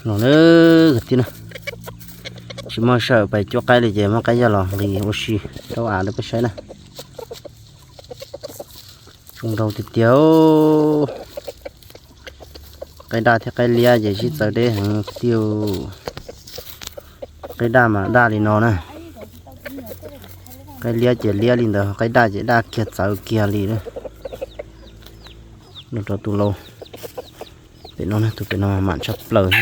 Los na, kwv tij na, tsis muaj sij hawm pais cuab qaib li ces muab qaib yaj los nqis ua si rau av rau peb saib na. Zoo nraug tiag tiag. Qaib daj thiab qaib liab ces sib txawv deb heev kwv tij. Qaib daj mas daj li no na. Qaib liab ces liab li ntawd, qaib daj ces daj kiag txawv kiag li na. Los rau tus laus pem no, tus pem no mam tshaj plaws.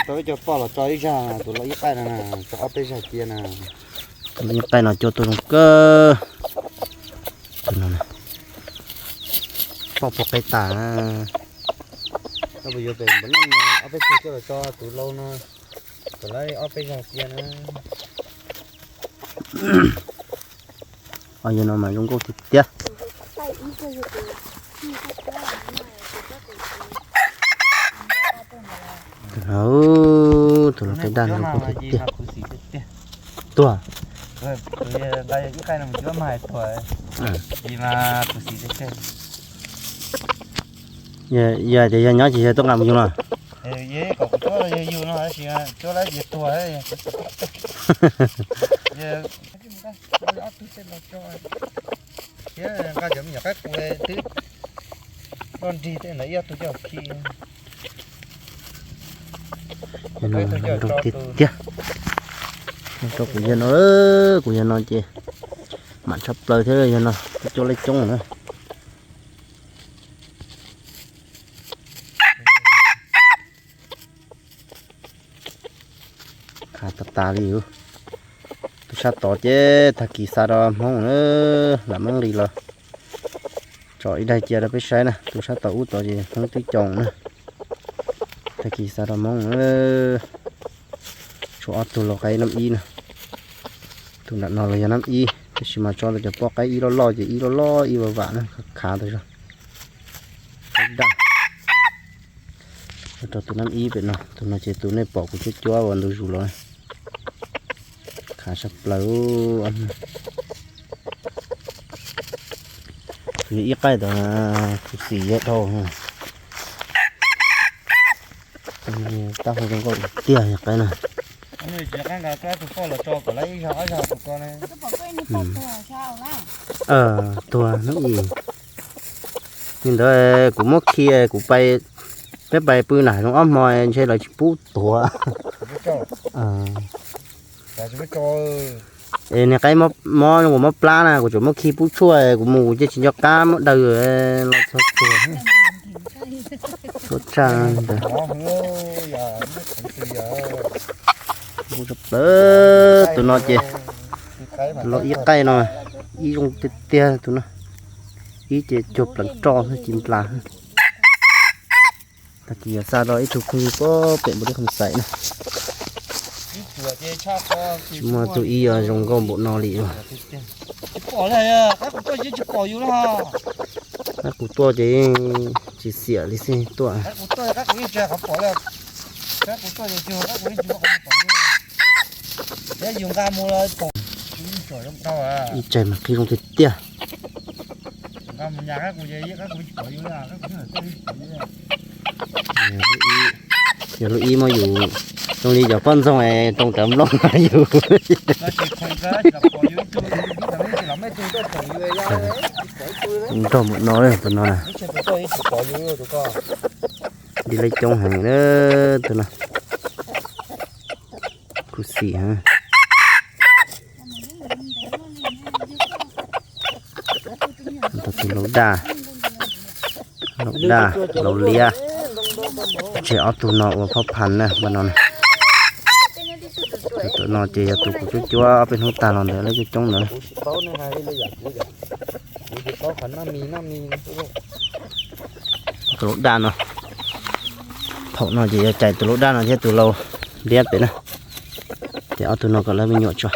Tau ib co poj los tso ib zag, tus laus ib qaij no tso ob peb zag cia na. Tus laus ib qaij no cua tuaj zoo kawg. Tus no, poj puag qaib tas. Koj puas yuav pem npaum no ob peb tug coj los tso tus laus no, kom lawv ob peb zag cia na. Yog no mas zoo nkauj tiag tiag. Tus no, tus no qaib daj no zoo nkauj tiag tiag. Tuag. Yog tias yog nyob ces yog tuaj nqa mus yug los? Thiab nqa cov me nyuam qaib qus twb loj nrig tej ntawd ib ob tug coj khi. Zoo tiag tiag. Rau kuv yawg no, kuv yawg no ces mam tshaj plaws thiab yawg no, cua laib coob na. Khav tas tas li. Tus sab tod ces tag kis xa rau Hmoob na, lam Hmoob nqis los tso ib daig cia rau peb saib na. Tus sab tod ub tod ces Hmoob twb coo na. Tag kis xa rau Hmoob na. Tshuav ob tug laus qaib nab ib na. Tus nram no los yog nab ib, tab sis mas tso rau cov poj qaib ib loj loj ces ib loj loj ib vam vam na, khav tas zog. Qaib daj. Rau tus nab ib pem no, tus no ces tus nej pom kuv cuab cuab ua ntu zus los. Khav sab plaws. Tus yog ib qaij tod, khuv xim yog dhau. Tab hu zoo nkauj tiag yog qaib na. Tuag nab ib. Li ntawd kuv muab khi kuv pais, peb pais pw nram zoov ob hmo ntshe lawv tsis pub tuag. Es niag qaib mob, mob plab na, kuv tsuas muab khi pub tshuaj, kuv mus kuv cia tsis nco qab muab daws los txog tuag. Tuaj tsa ntawd. Tus no ces, tus laus ib qaij no, ib zoo tiag tiag tus no. Ib ces cuag pleev roj xwb ci nplas. Tag kis yog xa rau ib tug phooj ywg pem npua dib qhov xais na. Tsis muaj tug ib zoo nkauj npaum no li. Qaib qus tuaj ces tsis xiam li xwb tuaj. Ib tsaig mas qhib zoo tiag tiag. Yog lub ib muab yus zoo li cov poj ntxoog es roo cov nplooj yus. Nrog mus no tus no na. Di leb coob heev tus no. Khuv xim heev. Tus laus daj, laus daj, laus liab. Tseg ob tug no ua phob phan na npaj no na. Tus no ces yog tus kuv cuab cuab peb hnub tag los ntawd lawv coob coob ntawd. Tus laus daj no, thaum no ces yuav cais tus laus daj no thiab tus laus liab pem na. Ces ob tug no kom lawv me nyuam tso.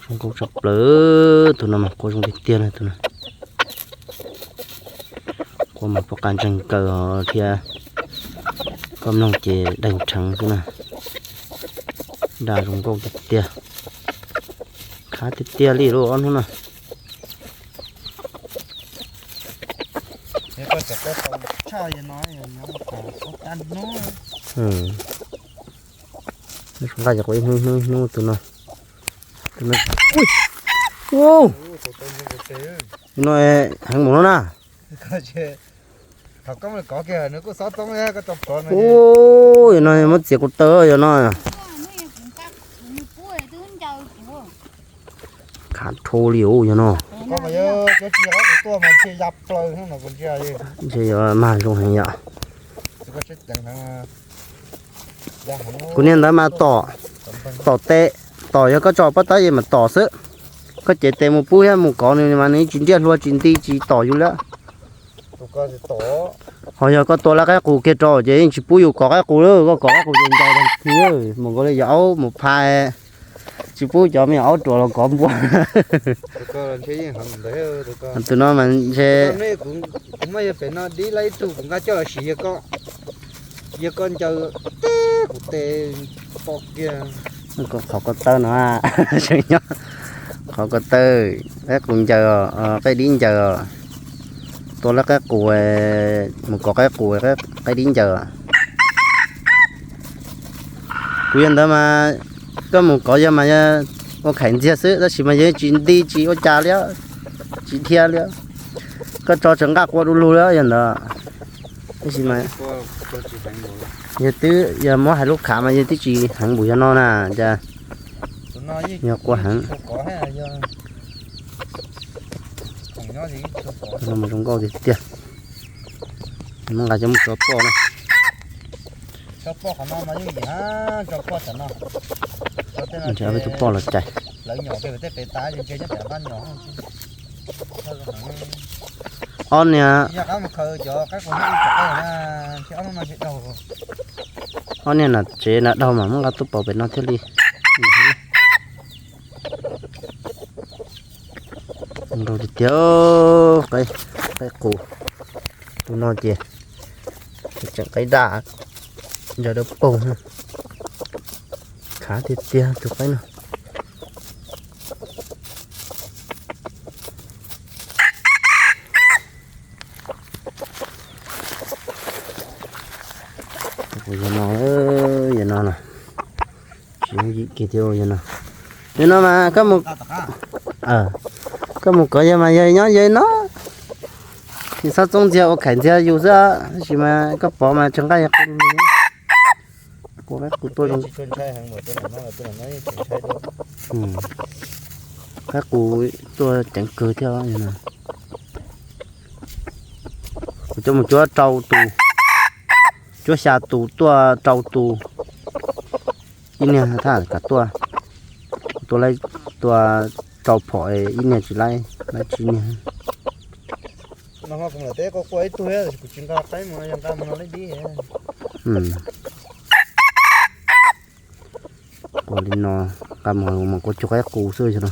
Zoo nkauj tshaj plaws, tus no mas quaj zoo tiag tiag na tus no. Quaj mas pom qab ntseeg kawg thiab, koj mloog ces deeg rheev xwb na. Daj zoo nkauj tiag tiag, khav tiag tiag li lub ob hnub no. Tshaj no, tab hnub. Nqa cov quav ib hnub ib hnub ib hnub tus no. Tus no, tus no heev mus no na. Ub, no muab txiav kuv taw yog no. Khav rho li ub yog no. Ntshe yuav mag zoo heev yom. Kuv niag ntawd mas tom, tom tes, tom yog koj tso pob tab yeej mas tom xwb. Koj cev tes mus pub thiab mus kov nws mas nws tsis ntiag hlua tsis nti tsis tom yus li. Ho yog koj tua lawv qaib qus kiag rau ces yeej tsis pub yus kov qaib qus lawm, koj kov qaib qus ces ncaws tag kis mus nkaus li yog aub mus phais, tsis pub cov me nyuam aub ruam los kov npua. Tus no mas ntshe yog pem no dib lawm ib tug kuv nqa coj los sim, yog koj ncaws teb kuv tes pom kiag. Qhov ko taw no, nyob qhov ko taw, qaib qus ncaws, qaib dib ncaws. Tua lawv qaib qus, mus kov qaib qus, qaib dib ncaws. Kuv yog ntawd mas koj mus kov yog mas yog ua khaim ntxiag xwb tab sis mas yog tsis nti tsis ua cas li, tsis dhia li. Koj tso tseem nqaj qua du lug li yog ntawd. Tab sis mas yog twb yog muab hais lub khav mas yog twb tsis heev npaum yog no na, cas yog qua heev. Zoo nkauj tiag tiag. Muab nqa coj mus tso poj na. Ntshe ob peb tug poj los cais. Ob niag, ob niag nam tsev nam daug mas muab nqa tuaj pov pem no thiaj li. Zoo tiag tiag, qaib qus. Tus no ces tseem qaib daj, ntsaws dawb paug, khav tiag tiag tus qaib no. Yog no, yog no na. Tsis yooj yim kiag thiab yog no. Yog no mas koj mus kov yawg mas yawg nyob yawg no. Tsis txhob txoob ntxiag ua khaim ntxiag yus xwb, tab sis mas koj pov mas tseem nqaj yog qua qaib qus tuaj zoo. Qaib qus tuaj ceev kawg thiab. Kuv coj mus cuab rau tus, cuab xya tus tuaj rau tus, ib niag thaj kam tuaj, tua, tua rau phom ib niag tsis laib, laib tsib niag. Qua li no, nqa mus mas qua cug qaib qus xwb xyov no.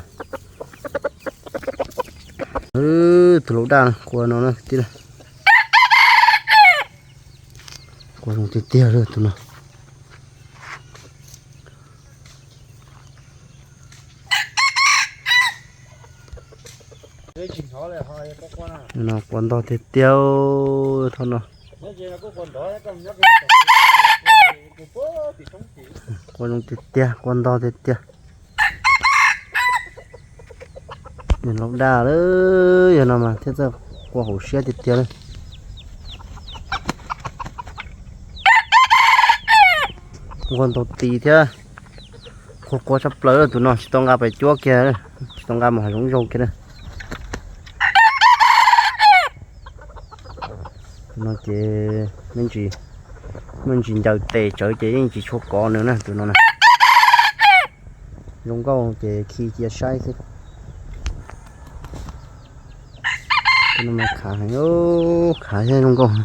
Tus laus daj qua no na tij. Qua zoo tiag tiag li tus no. No qua ntog tiag tiag, thaum no. Qua zoo tiag tiag, qua ntog tiag tiag. Nws laus daj lawm, yog no mas thiaj txawj qua hauv siab tiag tiag li. Qua ntau tis thiab, qua qua tshaj plaws, tus no tsis tau nqa pem cuab kiag, tsis tau nqa mus hav zoov zaug kiag na. Tus no ces me ntsis, me ntsis ncaws tes tsawv ces yeej tsis tshua kov nws na, tus no na. Zoo nkauj ces khi cia saib xwb. Tus no mas khav heev, khav thiab zoo nkauj.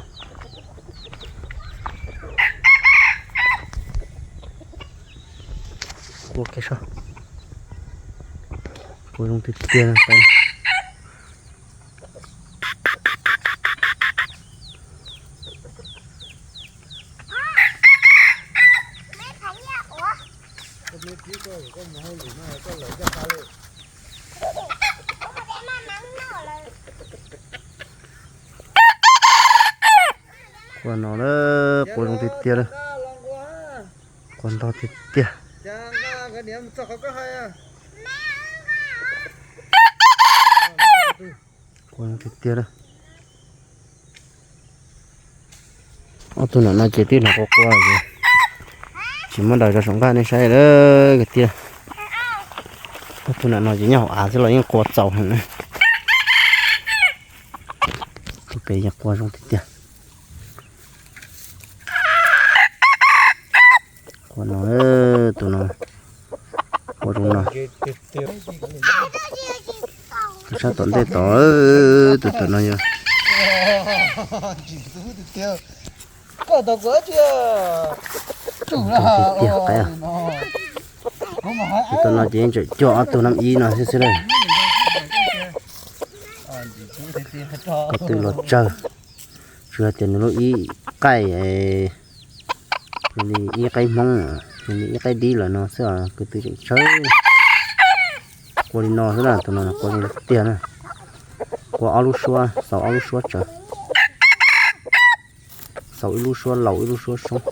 Qua kiag seb, qua zoo tiag tiag. Qua no na, qua zoo tiag tiag na. Qua ntog tiag tiag. Qua zoo tiag tiag na. Ob tug nam no ces twb hnov qua qua lawm, tsis muab daws rau saum nqaj nej saib lawm tiag. Ob tug nam no ces nyob hauv av xwb los yeej qua txaus heev na. Tus pem yeej qua zoo tiag tiag. Qua no, tus no, qua zoo no. Tus sab tom ntej tod, tus tom no yog tiag tiag qaib. Tus tom no ces tseem cuag ob tug nam ib no xwb xwb lawm. Ko tw los tsawg, tsuas yog tias nws lub ib qaij, nws li ib qaib hmoob, nws li ib qaib dib los no xwb, ko tw tseem tsawg. Qua li no xwb na, tus no qua zoo tiag na. Qua ob lub suab, xaus ob lub suab tsawv, xaus ib lub suab laus ib lub suab soob.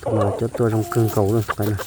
Tus no cov tuaj zoo kawg nkaus li tus qaib na.